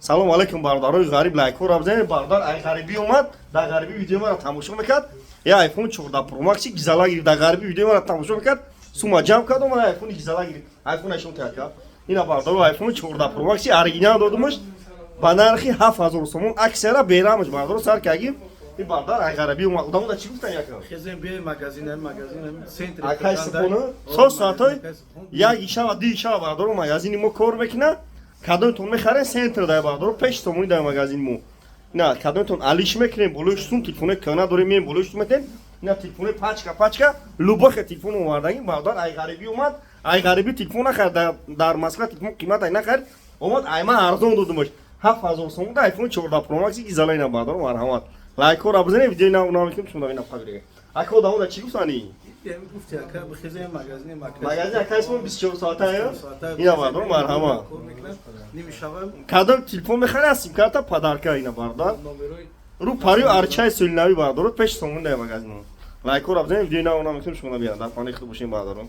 Салом алейкум, бародарои ғариб, лайкҳоро бизанед. Бародар ай ғарибӣ омад, дар ғарибӣ видеои маро тамошо мекард. Я iPhone 14 Pro Max гизала гирифт, дар ғарибӣ видеои маро тамошо мекард, сума ҷамъ кард, омад, iPhone гизала гирифт. iPhone шон така. Ина, бародаро, iPhone 14 Pro Max оригинал додумаш ба нархи 7000 сомон, аксияра берамаш, бародаро, сар кагим. Ин бародар ай ғарибӣ омад. Одамо чӣ гуфтан якам? Хезем бе магазин, магазин центр. Акай Субҳона со соатҳои 1 шава, 2 шава, бародаро, магазини мо кор мекунад. Кадомтон мехарен, центр дай, бародаро, пеш сомонӣ дай магазини мо. На кадомтон алиш мекунем, болои сум телефони кана дорем, меем, болои сум метем. На телефони пачка пачка, любой телефон овардагим. Бародар ай ғарибӣ омад, ай ғарибӣ телефон нахард, дар Москва телефон қимат ай нахард, омад, ай ман арзон додумаш, 7000 сомон да iPhone 14 Pro Max гизала. Ина, бародаро, марҳамат, лайкҳоро бизанед, видеои нав мекунем. Шумо ина фабрика. Ака, одамо чӣ гуфтанӣ? Гуфти, ака, бихезем магазин. Магазин акай Субҳон 24 соата. Ина, бародаро, марҳамат, кадом телефон мехарӣ, сим-карта подарка. Ина, бародар, рӯ пари арчаи сӯлинави, бародаро, пеши сомон дай магазин. Лайкҳоро бизанед, видеои нав мекунем. Шумо биён, дар хонаи худ бошем, бародаро.